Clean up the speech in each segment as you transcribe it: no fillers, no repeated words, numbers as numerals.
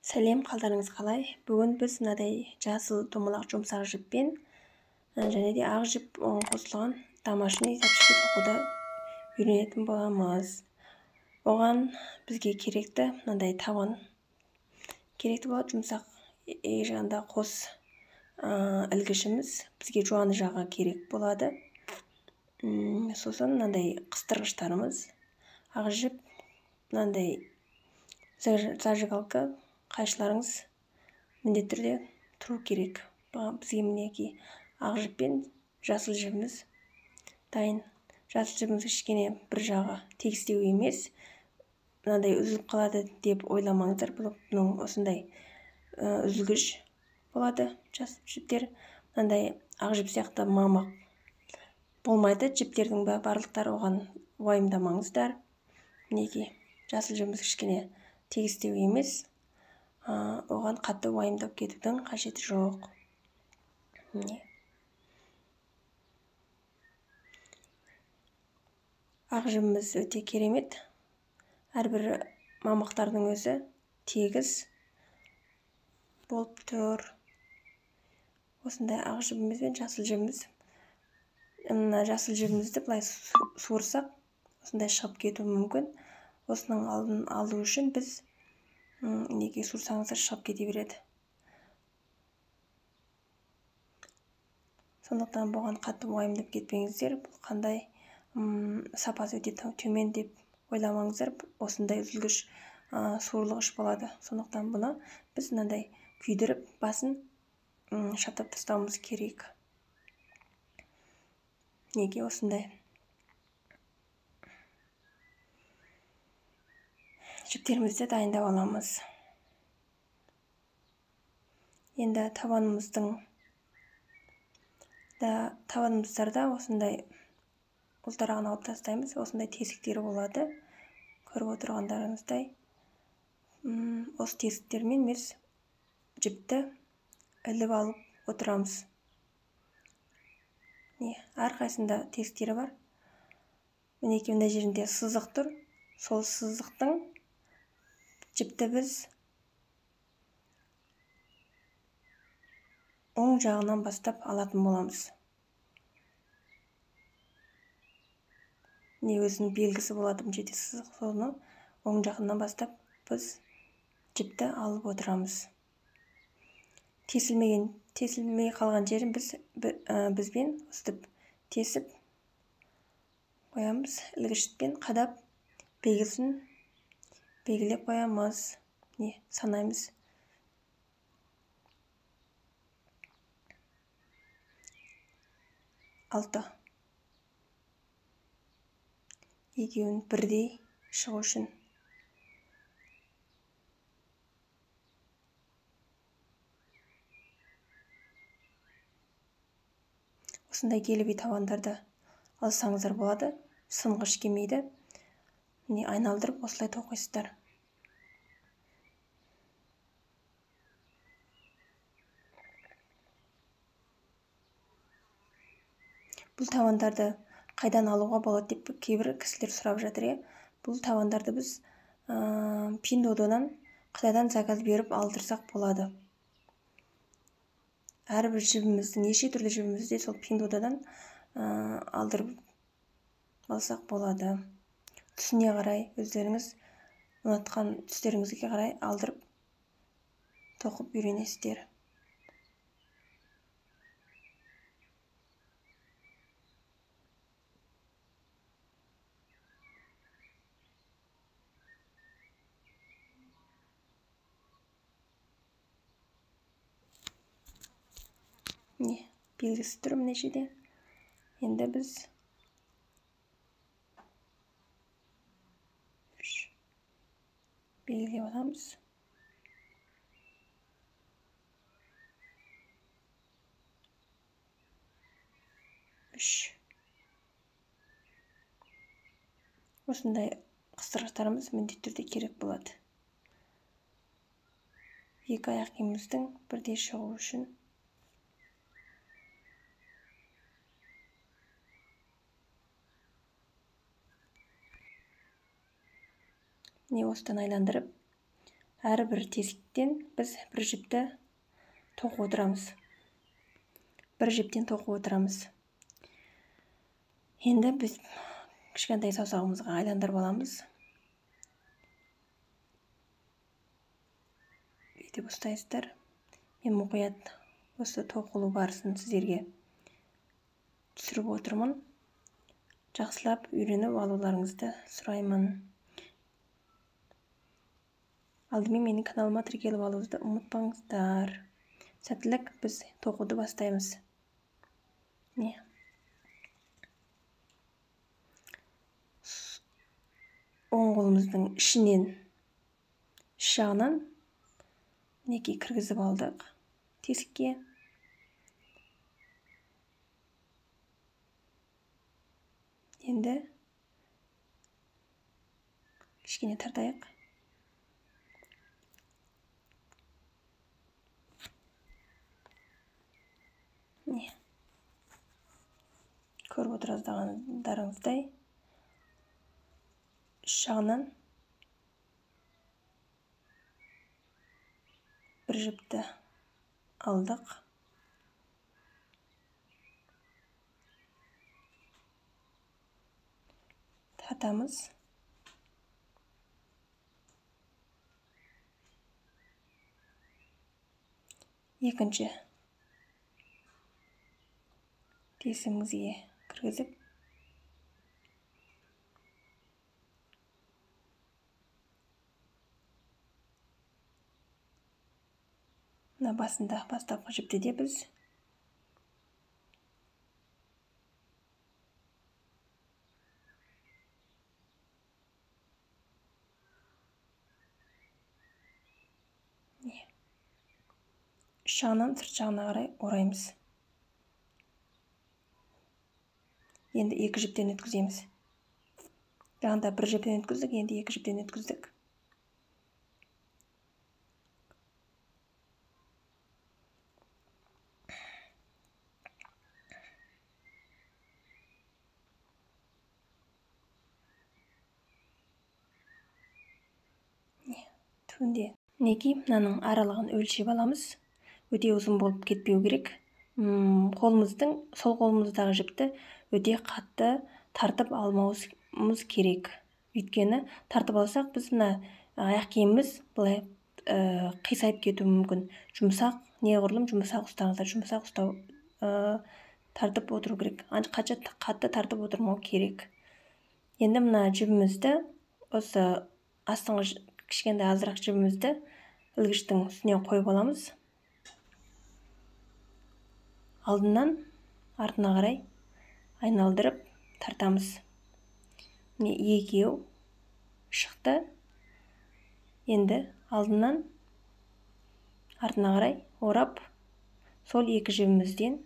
Сәлем, қалдарыңыз қалай? Бүгін біз мынадай жасыл домалақ жұмсақ жіппен және де ақ жіп қосылған домашний тапочки тоқуды үйренетін боламыз. Оған бізге керекті мынандай табан керекті болады, жұмсақ жағында қос ілгішіміз бізге жуан жағы керек болады. Сосын мынандай қыстырғыштарымыз, ақ жіп, мынандай зажигалка, қайшыларыңыз міндетті түрде тұру керек. Бізге мінекей ақ жіп пен жасыл жібіміз дайын. Жасыл жібіміз кішкене бір жағы тегістеу емес, мынандай үзіліп қалады деп ойламаңыздар. Бұның осындай үзілгіш болады жасыл жіптер. Мынандай ақ жіп сияқты мамық болмайды жіптердің барлықтары, оған уайымдамаңыздар. Мінекей жасыл жібіміз кішкене тегістеу емес, оған қатты уайымдап кетудің қажеті жоқ. Міне. Ақ жібіміз өте керемет. Әрбір мамықтардың өзі тегіс болып тұр. Осындай ақ жібіміз бен жасыл жібіміз. Мына жасыл жібімізді былай суырсақ, осындай шығып кетуі мүмкін. Осының алдын алу үшін біз неге суырсаңыздар шығып кете береді. Сондықтан бұған қатты уайымдап кетпеңіздер. Бұл қандай сапасы өте төмен деп ойламаңыздар. Осындай үзілгіш, суырылғыш болады. Сондықтан бұны біз мынандай күйдіріп басын шаптап тастауымыз керек. Неге осындай жіптерімізді дайындап аламыз. Енді табанымыздарда осындай ұлтарағын алып тастаймыз. Осындай тесіктері болады. Көріп отырғандарыңыздай. Осы тесіктермен біз жіпті іліп алып отырамыз. Міне, әрқайсысында тесіктері бар. Мінекей мына жерінде сызық тұр. Сол сызықтың жіпті біз оң жағынан бастап алатын боламыз. Міне өзінің белгісі болады, мына жерде сызық, соны оң жағынан бастап біз жіпті алып отырамыз. Тесілмей қалған жерін біз бізбен өстіп тесіп қоямыз, ілгішпен қадап белгісін белгілеп қоямыз. Не санаймыз. 6. Екеуін бірдей шығу үшін. Осындай гелевый табандарды алсаңыздар болады, сынғыш келмейді. Міне айналдырып осылай тоқисыздар. Бұл табандарды қайдан алуға болады деп кейбір кісілер сұрап жатыр. Бұл табандарды біз Пиндуодуодан Қытайдан заказ беріп алдырсақ болады. Әрбір жібімізді, неше түрлі жібімізді сол Пиндуодуодан алдырып алсақ болады. Түсіне қарай, өздеріңіз ұнатқан түстеріңізге қарай алдырып тоқып үйренесіздер. Міне белгісі тұр мына жерде. Енді біз белгілеп аламыз. Үш. Осындай қыстырғыштарымыз міндетті түрде керек болады. Екі аяқ киіміміздің бірдей шығу үшін. Міне осыдан айландырып, Әрбір тесіктен біз бір жіпті тоқып отырамыз. Бір жіптен тоқып отырамыз. Енді біз кішкентай саусағымызға айландырып аламыз. Бүйтіп ұстайсыздар. Мен мұқият осы тоқылу барысын сіздерге түсіріп отырмын. Жақсылап үйреніп алуларыңызды сұраймын. Алдымен менің каналыма тіркеліп алуыңызды ұмытпаңыздар. Сәттілік, біз тоқуды бастаймыз. Не? Оң қолымыздың ішінен, іш жағынан мінекей кіргізіп алдық тесікке. Енді кішкене тартайық. Не? Көріп отырғандарыңыздай іш жағынан бір жіпті алдық. Тартамыз. Екінші тесігімізге кіргізіп, мына басында бастапқы жіпті де біз іш жағынан сырт жағына қарай ораймыз. Енді екі жіптен өткіземіз. Жаңада бір жіптен өткіздік, енді екі жіптен өткіздік. Түбінде мінекей мынаның аралығын өлшеп аламыз. Өте ұзын болып кетпеу керек. Қолымыздың, сол қолымыздағы жіпті өте қатты тартып алмауымыз керек. Өйткені тартып алсақ, біз мына аяқ киіміміз былай қисайып кетуі мүмкін. Жұмсақ, неғұрлым жұмсақ ұстаңыздар. Жұмсақ ұстау, тартып отыру керек. Қанша қатты тартып отырмау керек. Енді мына жібімізді, осы астыңғы кішкентай азырақ жібімізді ілгіштің үстіне қойып аламыз. Алдынан артына қарай айналдырып тартамыз. Міне екеу шықты. Енді алдынан артына қарай орап, сол екі жібімізден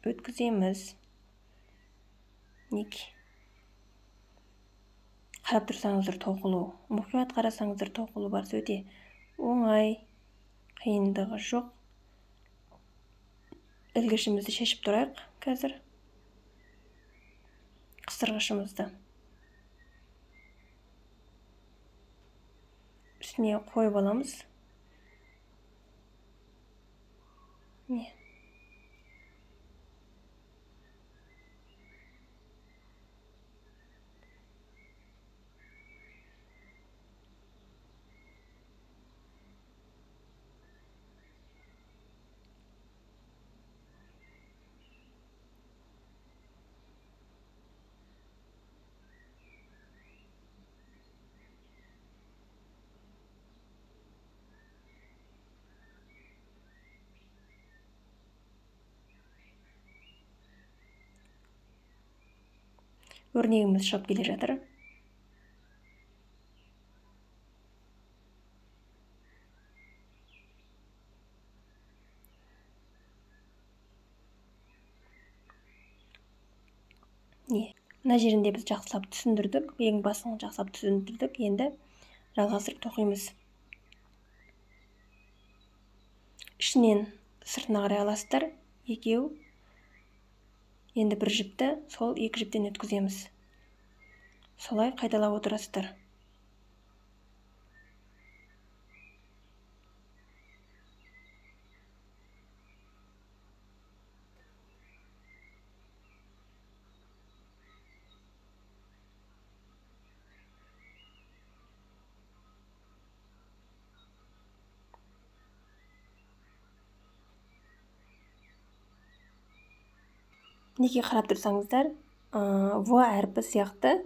өткіземіз. Мінекей. Қарап тұрсаңыздар тоқылу, мұқият қарасаңыздар тоқылу барысы өте оңай, қиындығы жоқ. Ілгішімізді шешіп тұрайық қазір. Қыстырғышымызды үстіне қойып аламыз. Міне. Өрнегіміз шығып келе жатыр. Не, мына жерінде біз жақсылап түсіндірдік, ең басын жақсылап түсіндірдік. Енді жалғастырып тоқимыз. Ішінен сыртына қарай аласыздар, екеу. Енді бір жіпті сол екі жіптен өткіземіз. Солай қайталап отырасыздар. Мінекей қарап тұрсаңыздар, В әрпі сияқты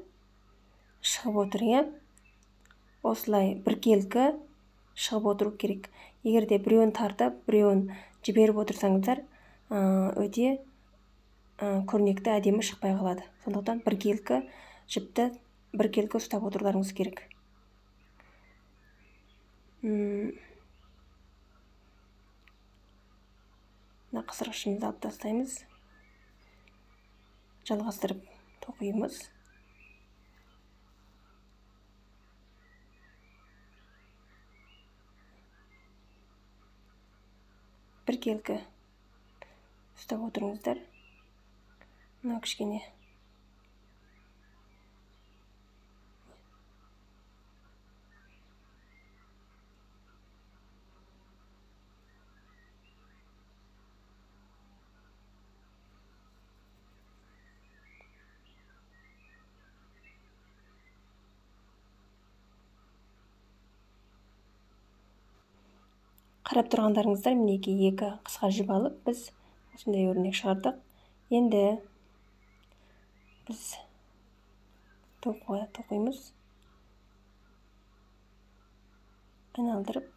шығып отыр, иә. Осылай біркелкі шығып отыру керек. Егер де біреуін тартып, біреуін жіберіп отырсаңыздар, өте көрнекті, әдемі шықпай қалады. Сондықтан біркелкі жіпті біркелкі ұстап отыруларыңыз керек. Мына қысырғышымызды алып тастаймыз. Жалғастырып тоқимыз. Біркелкі ұстап отырыңыздар. Мынау кішкене қарап тұрғандарыңыздар, мінекей екі қысқа жіп алып біз осындай өрнек шығардық. Енді біз тоқимыз, айналдырып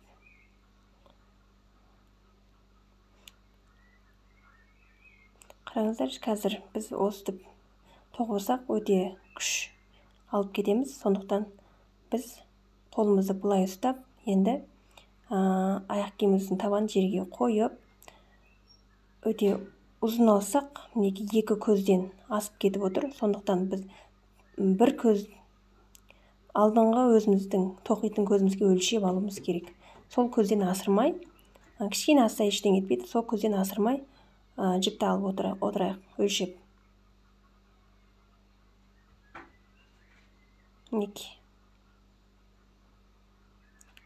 қараңыздар, қазір біз осытып тоқысақ өте күш алып кетеміз. Сондықтан біз қолымызды былай ұстап, енді аяқ киіміміздің табанын жерге қойып, өте ұзын алсақ, мінекей екі көзден асып кетіп отыр. Сондықтан біз бір көз алдыңғы өзіміздің тоқитын көзімізге өлшеп алуымыз керек. Сол көзден асырмай, кішкене асса ештеңе етпейді, сол көзден асырмай жіпті алып отырайық, өлшеп. Мінекей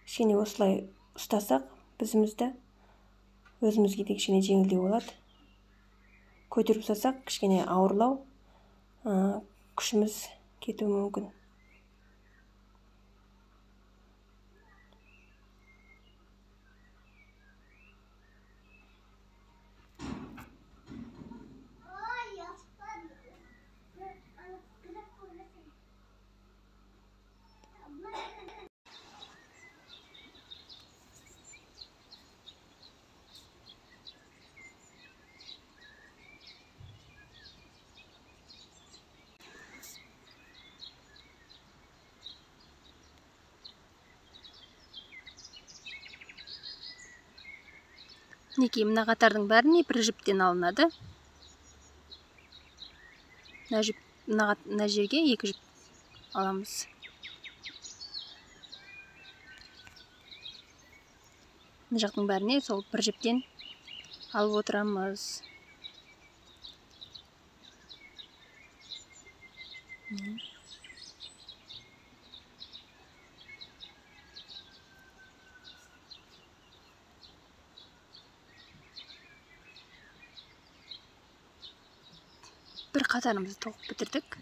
кішкене осылай ұстасақ, бізімізді өзімізге де кішкене жеңілдеу болады. Көтеріп ұстасақ, кішкене ауырлау, күшіміз кетуі мүмкін. Мінекей мына қатардың бәріне бір жіптен алынады. Мына жіп, мына жерге екі жіп аламыз. Мына жақтың бәріне сол бір жіптен алып отырамыз. Бір қатарымызды тоқып бітірдік.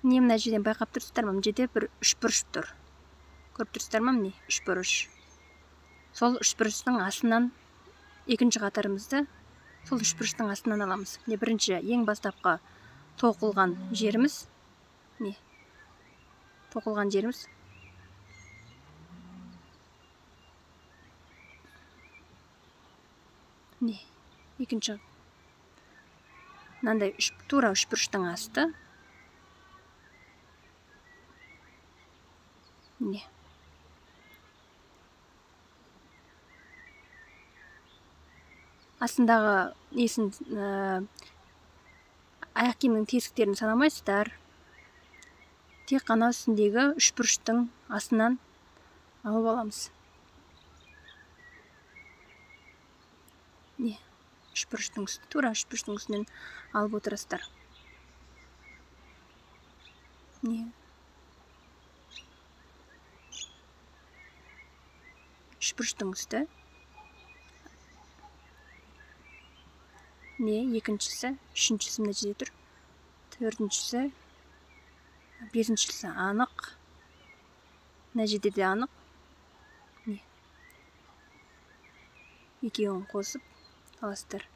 Міне мына жерден байқап тұрсыздар ма? Мына жерде бір үшбұрыш тұр. Көріп тұрсыздар ма? Міне үшбұрыш. Сол үшбұрыштың астынан екінші қатарымызды сол үшбұрыштың астынан аламыз. Міне бірінші ең бастапқы тоқылған жеріміз. Міне тоқылған жеріміз. Міне екінші мынандай тура үшбұрыштың асты. Міне астындағы несін, аяқ киімнің тесіктерін санамайсыздар. Тек қана үстіндегі үшбұрыштың астынан алып аламыз. Не, үшбұрыштың үсті, тура үшбұрыштың үстінен алып отырасыздар. Не, үшбұрыштың үсті. Не, екіншісі, үшіншісі мына жерде тұр. Төртіншісі, бесіншісі анық. Мына жерде де анық. Не. Екеуін қосып аласыздар.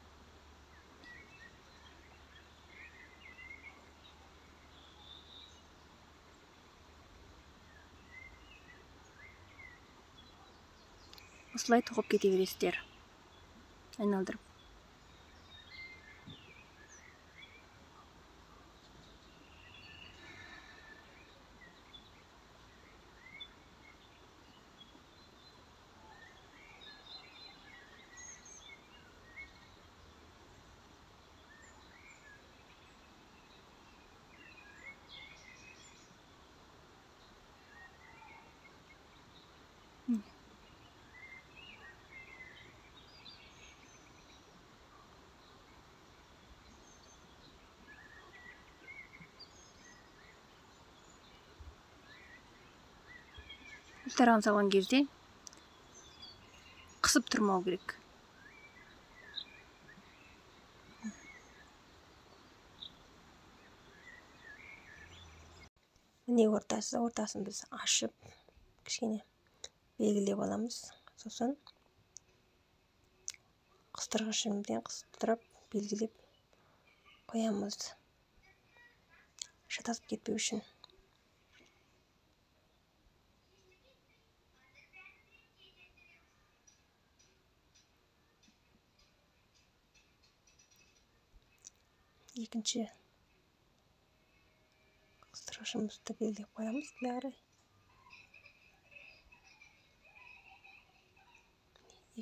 Осылай тоқып кете бересіздер, айналдырып. Тарағын салған кезде қысып тұрмау керек. Міне ортасы, ортасын біз ашып кішкене белгілеп аламыз. Сосын қыстырғышымызбен қыстырып белгілеп қоямыз, шатасып кетпеу үшін. Екінші қыстырғышымызды белгілеп қоямыз былай қарай.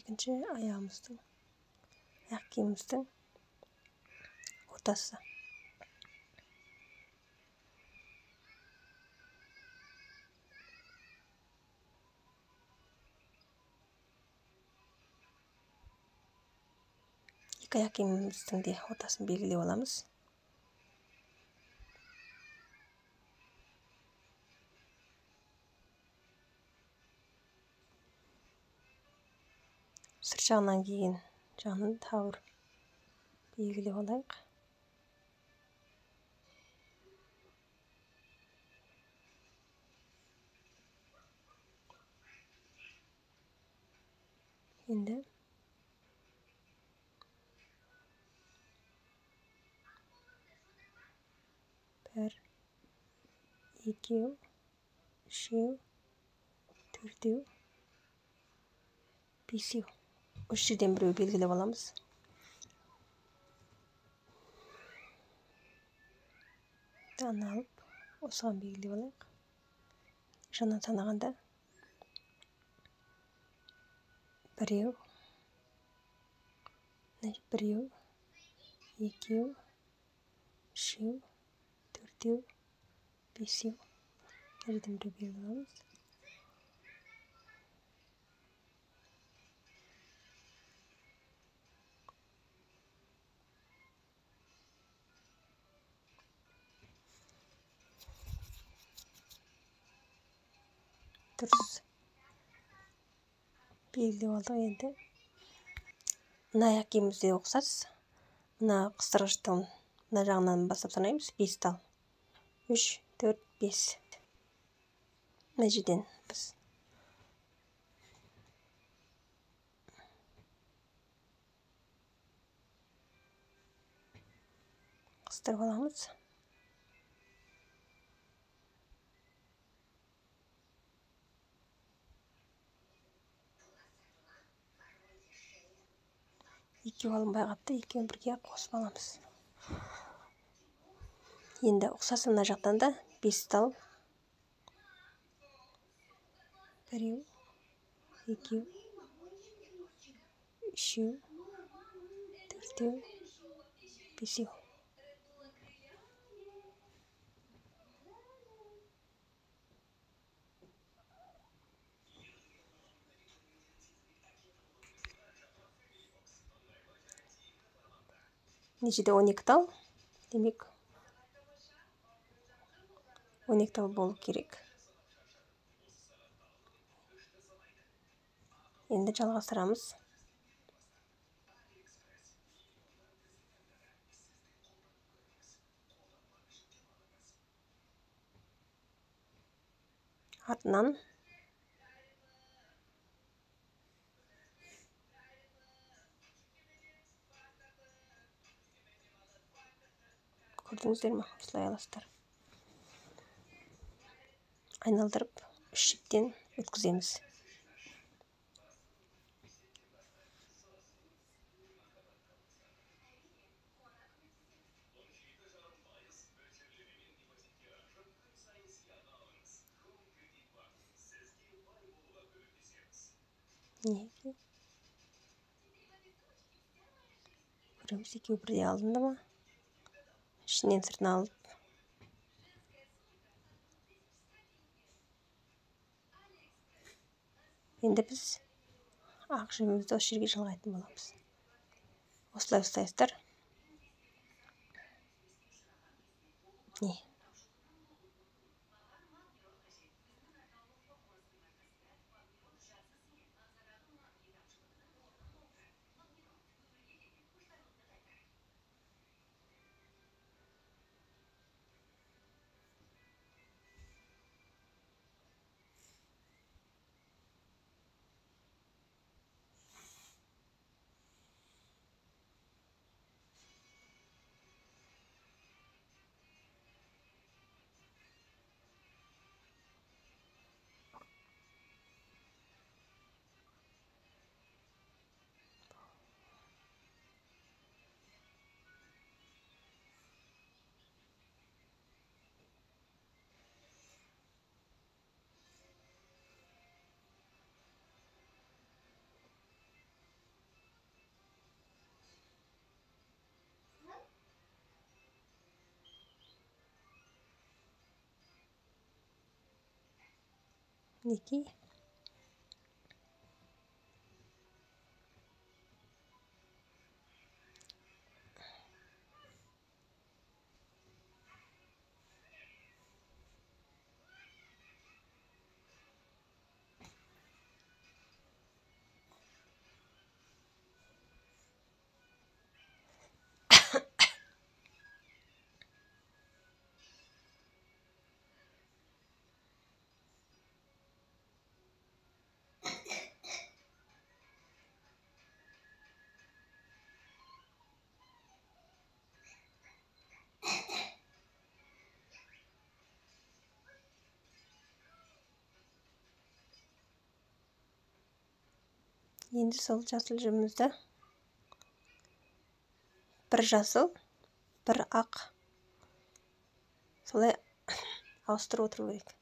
Екінші аяғымыздың, аяқ киіміміздің ортасы. Екі аяқ киіміміздің де ортасын белгілеп аламыз. Сырт жағынан киген жағын тағы бір белгілеп алайық. Енді бір, екеу, үшеу, төртеу, бесеу. Үш жерден біреу белгілеп аламыз. Тағын алып, осыған белгілеп алайық. Жаннан санағанда біреу, біреу, екеу, үшеу, төртеу, бесеу. Мына жерден біреу белгілеп аламыз. Дұрыс белгілеп алдық. Енді мына аяқ киімімізге ұқсас мына қыстырғыштың мына жағынан бастап санаймыз. 5 тал. 3, 4, 5. Мына жерден біз қыстырып аламыз. Екеу алынбай қапты, екеуін бірге қосып аламыз. Енді ұқсас мына жақтан да 5 тал. Біреу, екеу, үшеу, төртеу, бесеу. Мына жерде 12 тал, демек 12 тал болу керек. Енді жалғастырамыз. Артынан Көрдіңіздер ме? Осылай аласыздар. Айналдырып үш жіптен өткіземіз. Неге? Көреміз, екеуі бірдей алынды ма? Ішінен сыртына алып. Енді біз ақ жібімізді осы жерге жалғайтын боламыз. Осылай ұстайсыздар. Не? Мінекей. Енді сол жасыл жібімізді бір жасыл, бір ақ солай ауыстырып отыру керек.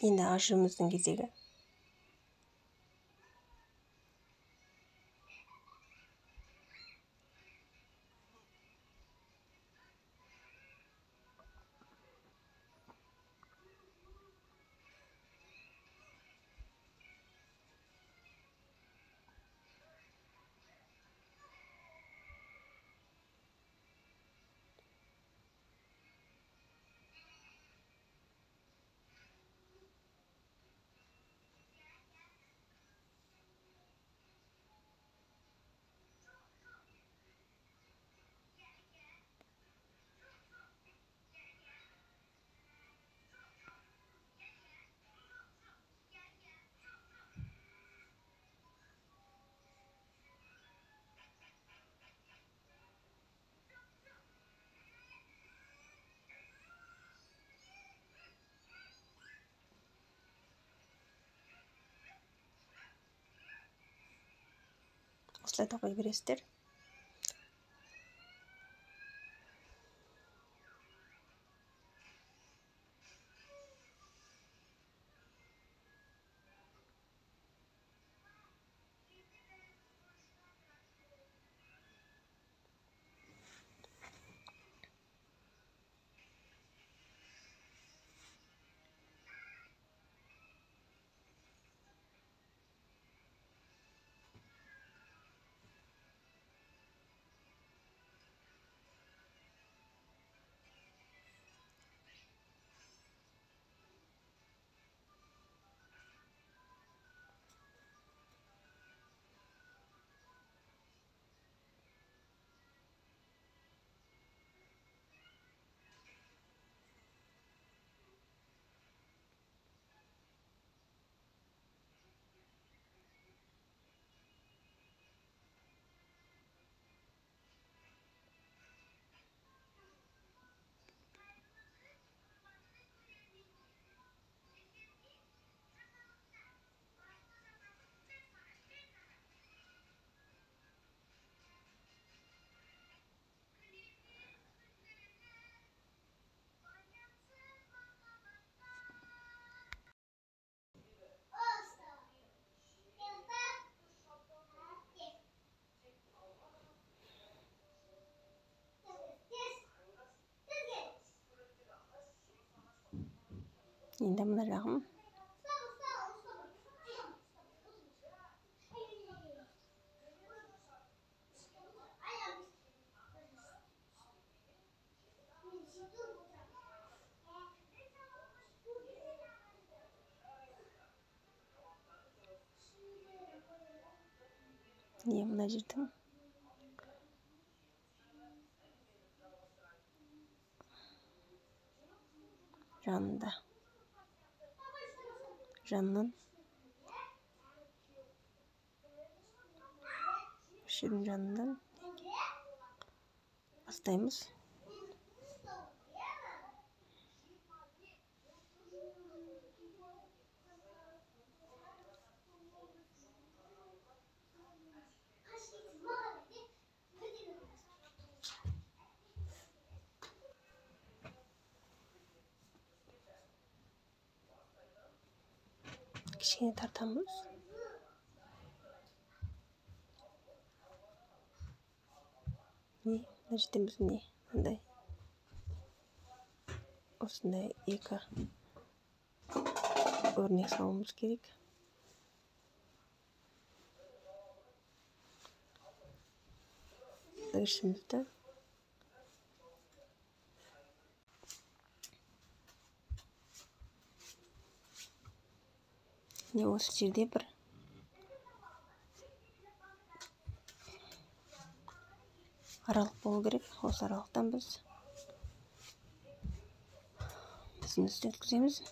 Енді ақ жібіміздің кезегі. Осылай тоқи бересіздер. Енді мына жағын не мына жердің жанында, жанынан осы жердің жанынан бастаймыз. Кішкене тартамыз. Не, мына жерде біз не мындай осындай екі өрнек салуымыз керек. Ішімізді не осы жерде бір аралық болу керек. Осы аралықтан біз ізімізді өткіземіз.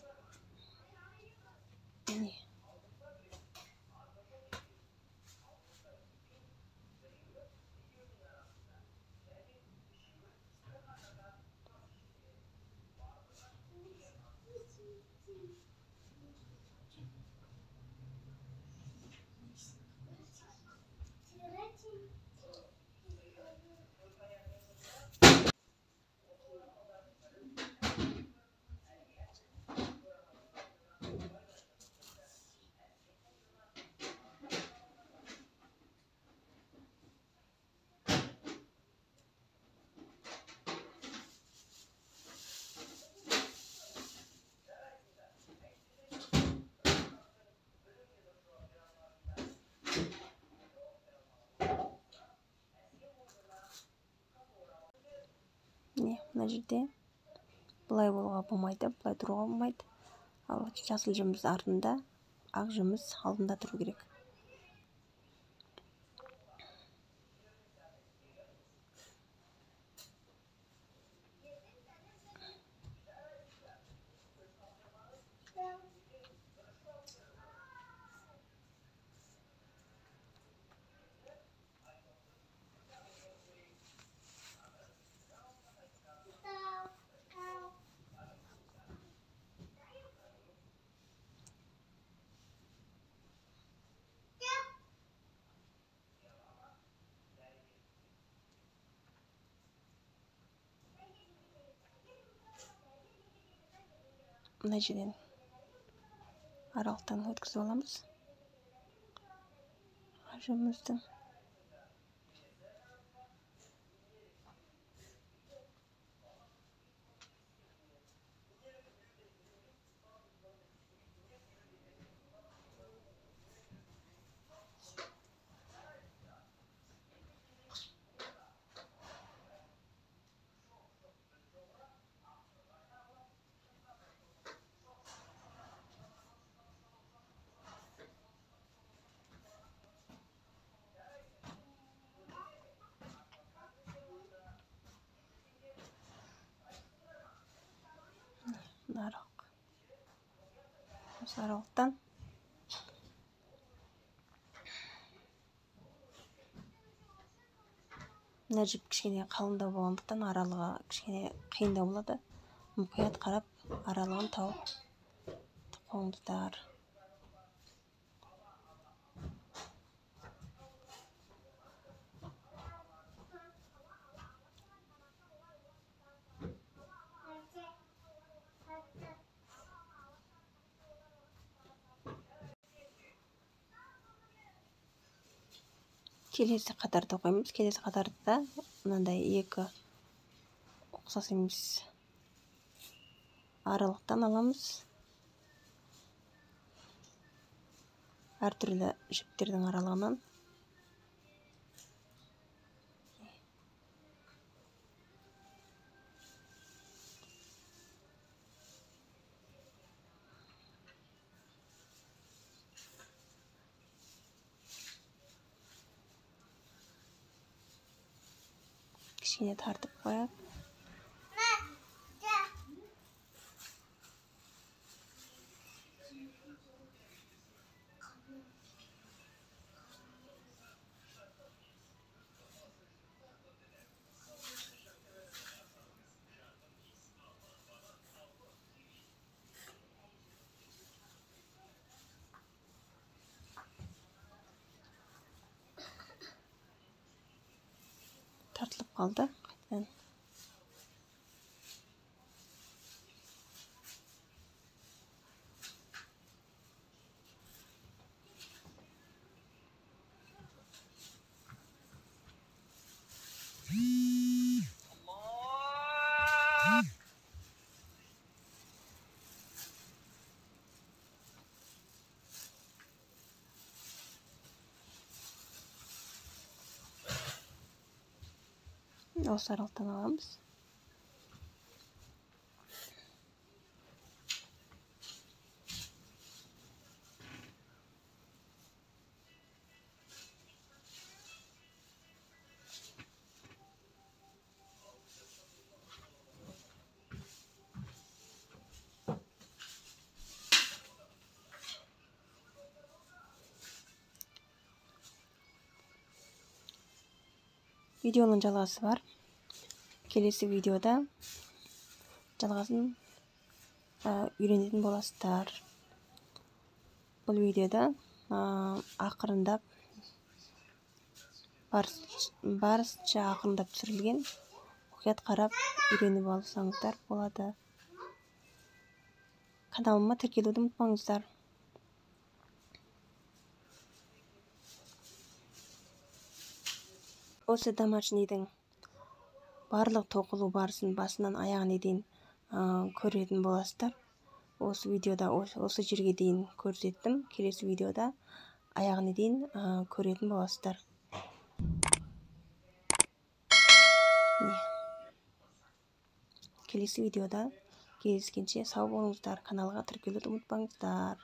Міне мына жерде былай болуға болмайды, былай тұруға болмайды. Ал жасыл жібіміз артында, ақ жібіміз алдында тұру керек. Мына жерден аралықтан өткізіп аламыз жібімізді. Аралық. Осы аралықтан мына жіп кішкене қалыңдау болғандықтан аралығы кішкене қиындау болады. Мұқият қарап аралығын тауып тоқыңыздар. Келесі қатарды қоямыз. Келесі қатарда мынандай екі ұқсас емес аралықтан аламыз. Әртүрлі жіптердің аралығынан. Кішкене тартып қояйық. Тартылып қалды. Қайтадан осы аралықтан аламыз. Видеоның жалғасы бар. Келесі видеода жалғасын үйренетін боласыздар. Бұл видеода ақырындап барысынша ақырындап түсірілген. Мұқият қарап үйреніп алсаңыздар болады. Каналыма тіркелуді ұмытпаңыздар. Осы домашнийдің барлық тоқылу барысын басынан аяғына дейін көретін боласыздар. Осы видеода осы жерге дейін көрсеттім. Келесі видеода аяғына дейін көретін боласыздар. Келесі видеода кездескенше сау болыңыздар. Каналға тіркелуді ұмытпаңыздар.